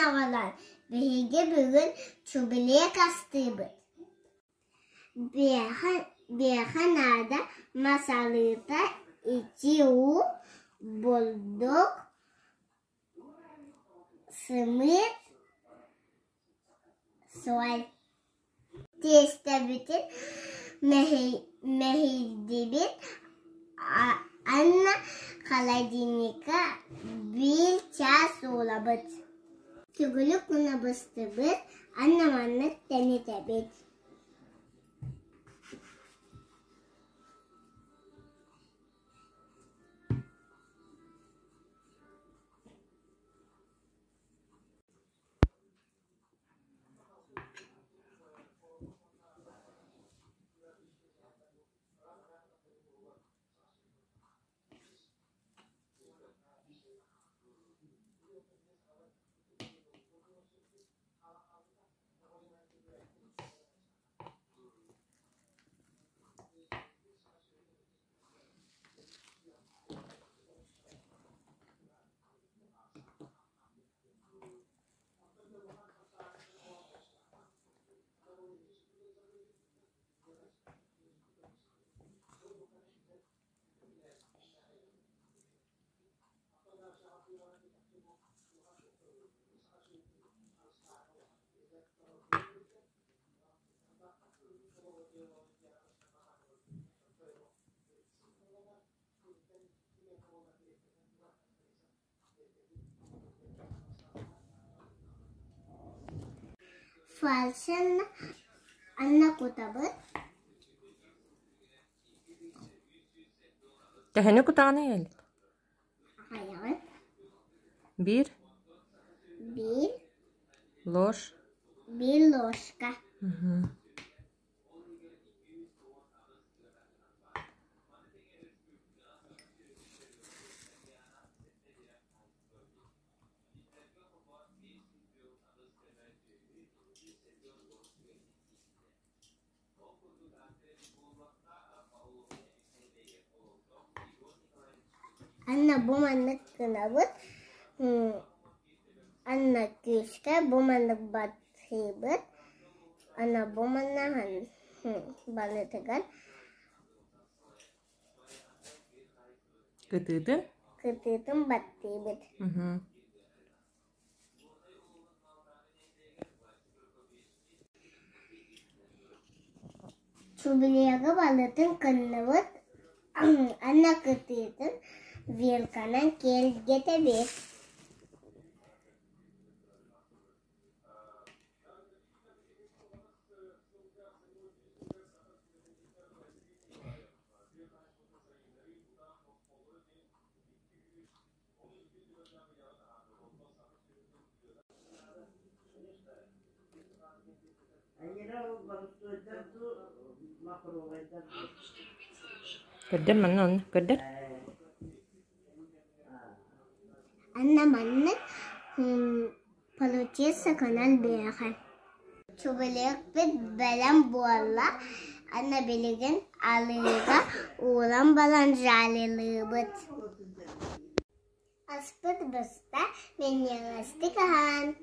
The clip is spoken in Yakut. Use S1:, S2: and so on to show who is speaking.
S1: Оҕолор, биһиги бүгүн чубилек астыыбыт. Биэхэ наада мас арыыта, итии уу, бурдук, сымыыт, соль. Тиэстэбитин мэһийдибит уонна холодильникка биир чаас уулабыт. Төгүрүк гына быстыбыт уонна маннык тэнитэбит. Фаршын анна кутабыт.
S2: Төһөнү кутаҕыный элит?
S1: Хайаҕыт?
S2: Биир?
S1: Биир.
S2: Ложь?
S1: Биир ложка. Анна бу маннык гынабыт, Анна күүскэ бу маннык баттыыбыт, Анна бу манна балытыгар
S2: Кытыытын?
S1: Кытыытын баттыыбыт. Чубилега балытын кынныбыт, Анна кытыытын вилканан киэргэтэбит.
S2: Көрдөр манна онно көрдөр.
S1: Анна маннык получится канал биэхэ. Чубилиэкпит бэлэм буолла, аны билигин алыыга ууран баран жалилыыбыт. Аспыт быста, минньигэстик аһаан.